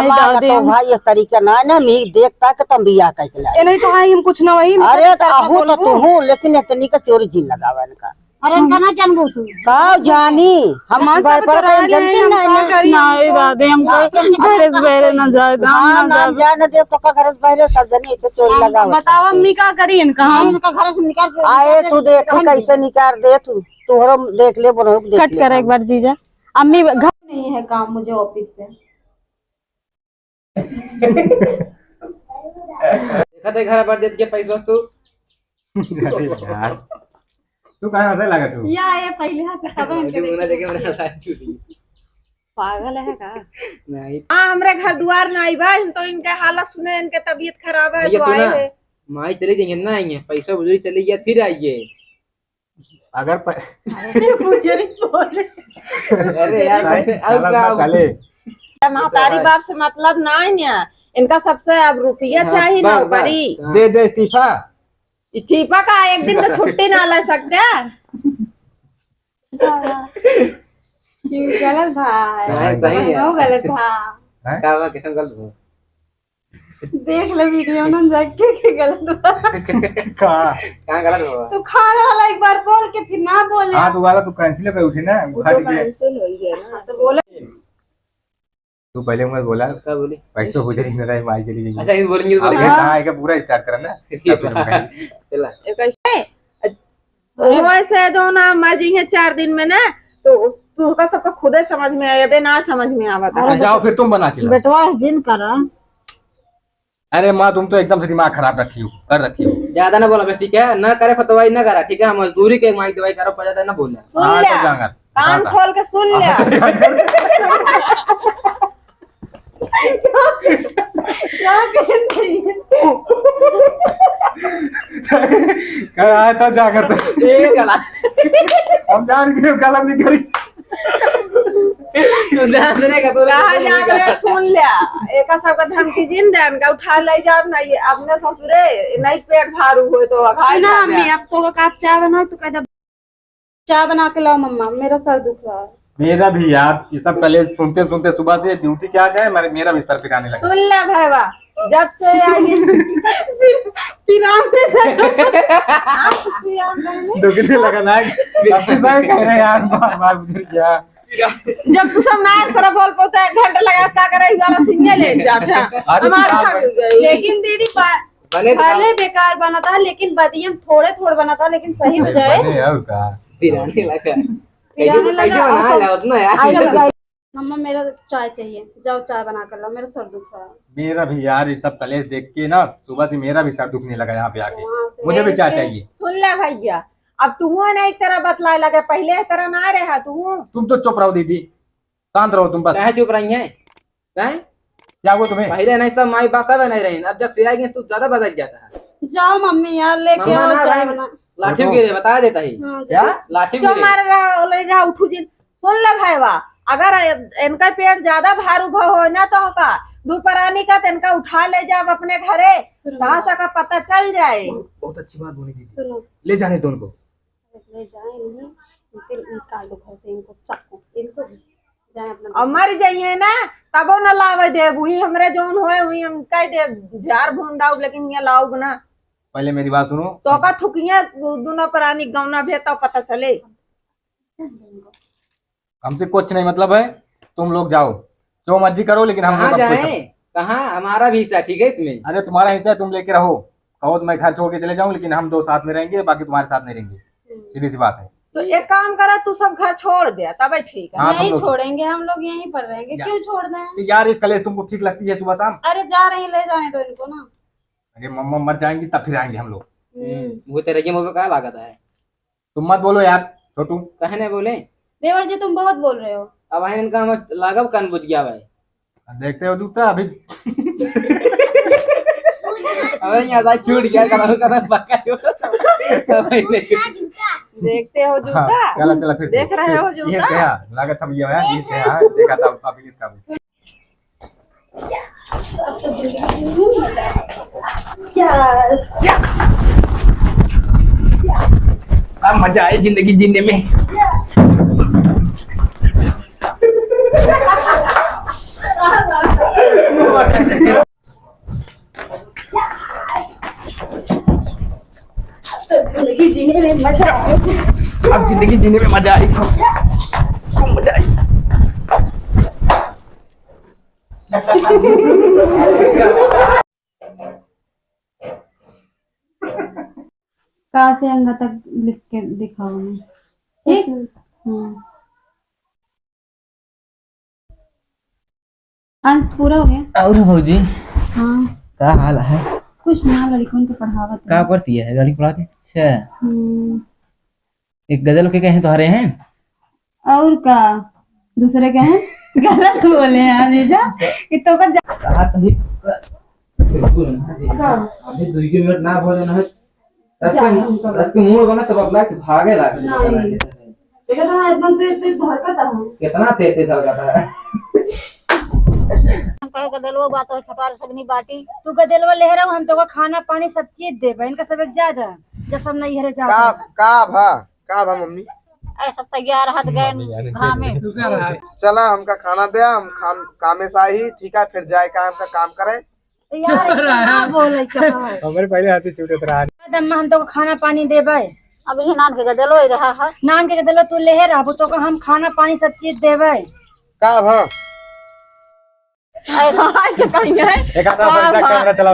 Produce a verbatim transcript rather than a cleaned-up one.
नहीं, हमारा दादी, तो हम भाई, इस तरीका ना, ना, मी देखता कि तुम बियाह कइके लाए। ए, नहीं तो हाँ, हम कुछ ना वही, अरे, तो पैसा आहू तो बोलबू। तू हूँ, लेकिन इतनी का चोरी जिन लगावे इनका। अरे, इनका ना जानबू तू। का जानी? हम हमार सब व्यापार चोरा कहीं ले, जानते हम ना, का ना। करी? नहीं, दादी, हम तो घर से बाहर ना जाए, हम हाँ, ना ना जाए। जाए ना देव, तो का घर से बाहर सब जने इसे चोरी लगावे। बतावा, अम्मी का करी इनका? हाँ, इनका घर से निकाल के आए, तू देख, कैसे निकाल दे तू। तोहरो देख ले, बनो देख कट ले कर एक काम। बार जीजा। अम्मी घर नहीं है काम मुझे ऑफिस से। देखा थे घर पर देत के पैसा तू। अरे यार, तू कहाँ से लगा तू? या, ये पहले यहाँ से खबर इनके मुझे मुना देखे देखे मेरा साथ छूट गई। पागल है का? नहीं। हाँ, हमरे घर दुआर ना आई बा, हम तो इनके हालत सुने, इनके तबीयत खराब है, भैया तो आए सुना, हैं। माई चली जाइए ना, आइए, पैसा बुजुर्ग चली गया, फिर आइए। अगर प- अरे, मुझे नहीं बोले। अरे यार, नहीं, कैसे, अब चलत क्या ना हुआ? चले। महतारी बाप से मतलब ना है ना, इनका सबसे अब रुपया हाँ, चाहिए, बस, बस, नौकरी। हाँ। दे दे इस्तीफा। इस्तीफा का एक दिन का छुट्टी ना ले सकते? क्यों गलत भाई? नहीं, सही है। वो गलत था। हैं? का हुआ, कैसे गलत हुआ? देख ले वीडियो ना, देख के, के गलत बा। का? कहाँ गलत बा? तू खाने वाला एक बार बोल के फिर ना बोले। हाँ, तो वाला तो cancel कर उठे ना, वो उठा तो दीजिए। Cancel हो गया ना। हाँ, तो बोला। तू पहले मत बोला। का बोली? पैसों को जल्दी ना, माई चली जाएगी। अच्छा, ये बोलेंगे, अरे, बोलेंगे। कहाँ आएगा, पूरा start करना। ठीक है। चला। एक ऐसे वैसे जो ना मर जइहे चार दिन में ना, तो उस, तू का सबका खुदे समझ में आए, अबे ना समझ में आवत है। अच्छा, जाओ फिर तुम बना के लाओ। बेटवा जिन करा। अरे माँ, तुम तो एकदम से दिमाग खराब रखी हो, कर रखी हो। ज्यादा ना बोला बस, ठीक है? ना करे खोतवाई ना करा, ठीक है? हम मजदूरी के माई दवाई करो, पर ज्यादा ना बोले। सुन हाँ, ले, तो जांगर। कान खोल के सुन ले। क्या कहते हैं? कल आया था जाकर तो। ये गला। हम जान के गला नहीं करी। तू जान रे का, तू कहा जान रे, सुन ले। एका सबका धमकी जिन दे, इनका उठा ले जाओ ना, ये अपने ससुरे, नहीं पेट भारू हो तो खाए सुना ना अम्मी, दे। अब तो का आप चाय बनाओ तो कह दे। चाय बना के लाओ मम्मा, मेरा सर दुख रहा है। मेरा भी यार, ये सब कलेश सुनते सुनते सुबह से ड्यूटी क्या जाए, मेरे, मेरा भी सर पिराने लगा। सुन ले भैया, जब से आई पिराने लगा। पिराने लगा। दुखने लगा ना, अब तो सही कह रहे हैं यार, बार बार गुजर गया। जब तू सब ना इस तरह बोल पोते एक घंटा लगा का करे, वाला सिंगे ले जा, जा। अरे हमारा बाप थक रे। गई। लेकिन दीदी बा-, बने तो भले बेकार बना था, लेकिन बदियम थोड़े थोड़ बना था, लेकिन सही हो जाए। बने और का? पिराने लगा। पिराने कैसे, लगा, कैसे बना और है उतना यार? चलो, मम्मा, मेरा चाय चाहिए, जाओ चाय बना कर लाओ, मेरा सर दुख रहा है। मेरा भी यार, ये सब कलेश देख के ना, सुबह से मेरा भी सर दुखने लगा यहाँ पे आके। वहाँ से मुझे भी चाय इसके चाहिए। सुन ले भैया, अब तू ना एक तरह बतलाए लगे, पहले एक तरह ना रहा तू। तुम तो चुप रहो दीदी, शांत रहो तुम बस। काहे चुप रही हैं? हैं? क्या हुआ तुम्हें? पहले नहीं सब माई बाप सब नहीं रही, अब जब से आई हैं तू ज्यादा बदल जाता है। जाओ मम्मी यार, लेके मम्मा आओ ना चाय भाई, बना। लाठी देखो। गिरे, बता देता ही। हाँ, क्या? जाओ। लाठी जो गिरे। मार रहा, ले रहा, उठू जिन। सुन ले भाईवा, अगर इनका पेट ज्यादा भारू भ हो ना तो का, दू परानी का, तो इनका उठा ले जाओ अपने घरे, सुनो। कहाँ से का पता चल जाए। बहुत, बहुत अच्छी बात बोली दीदी। सुनो। ले जाने दो उनको। ले जाए नहीं, इनके, निकाल दो घर से इनको सबको, इनको भी। जाए अपना और मर जाइए ना, तबो न लावे देब, वही हमरे जौन होए, वही हम कह देब, झाड़ भून डाउब, लेकिन ये लाउब ना। पहले मेरी बात सुनो। तो का थुकिया दु-, दोनों प्राणी गौना भे तब पता चले। हमसे कुछ नहीं मतलब है, तुम लोग जाओ, जो मर्जी करो, लेकिन हम कहाँ लोग अब कोई जाएं? सब कहाँ? हमारा भी हिस्सा ठीक है इसमें। अरे तुम्हारा हिस्सा तुम लेके रहो, कहो तो मैं घर छोड़ के चले जाऊँ, लेकिन हम दो साथ में रहेंगे, बाकी तुम्हारे साथ नहीं रहेंगे। हम्म। सीधी सी बात है। तो एक काम करो, तू सब घर छोड़ दे, तबे ठीक है। हाँ, तुम नहीं लोग छोड़ेंगे, हम लोग यहीं पर रहेंगे। या-, क्यों छोड़ दें? तो यार, ये कलेश तुमको ठीक लगती है सुबह शाम? अरे जा रही, ले जाने दो इनको ना। अरे मम्मा मर जाएंगी तब फिर आएंगे हम लोग। हम्म। वो तेरे के मुंह पे का लागत है? तुम मत बोलो यार, छोटू। काहे नहीं बोले? देवर जी, तुम बहुत बोल रहे हो। अब आए इनका हम लागब कान बुझ गया भाई। देखते हो जूता अभी। अबे यहाँ से छूट गया, कलर, कलर पक्का छूट। अबे नहीं। देखते हो जूता? हाँ, चला, चला, फिर देख रहे हो ये जूता? क्या? लागत हम ये है, ये क्या है? देखा था अभी इसका भी। अब मजा आए जिंदगी जीने में। जीने में मजा आए। अब जिंदगी जीने में मजा आई। खूब मजा आई। का से अंगा तक लिख के दिखाओ मैं। ठीक? हम्म। अंश पूरा हो गया? और भौजी? हाँ। का हाल है? कुछ ना, लड़िकन के पढ़ावत का है। पढ़ती है? लड़की पढ़ाती? अच्छा। हम्म। एक गजल के कहे तोहरे हैं? और का? दूसरे के हैं? गलत बोले हैं जीजा। ये तो कर जा- कहा तो ही। बिल्कुल ना। हाँ। अभी दो ही मिनट ना बोले ना। रस के, जा, हम तो रस के मूड बना तब अपना के भागे लाग। नहीं। देखा था, एकदम तेज तेज हरकत है। कितना तेज तेज हरकत है। हम कहे गदेलवा बा तो छोटा सबनी बाटी। तू गदेलवा ले रहो, हम तो खाना पानी सब चीज देबे। इनका सब एक जा जा, जब सब नहीं हरे जा। का, का भा, का भा मम्मी? ऐ सब तैयार रहत गए घामे। चला हमका खाना दे, हम खाम, कामे से आई, ठीक है, फिर जाए का हमका काम करे। यार, ऐसे ना बोले कहा है। हमरे पहले हाथ से छूटत रहा। अम्मा, हम तो खाना पानी देबे। अब ये नान के गदेलो ही रहा है। नान के गदेलो तू लेहे रहबो तो हम खाना पानी सब चीज देबे। का भा? ऐसा है कि कहीं है? एक आधा का बंदा भा? कैमरा चलाओ।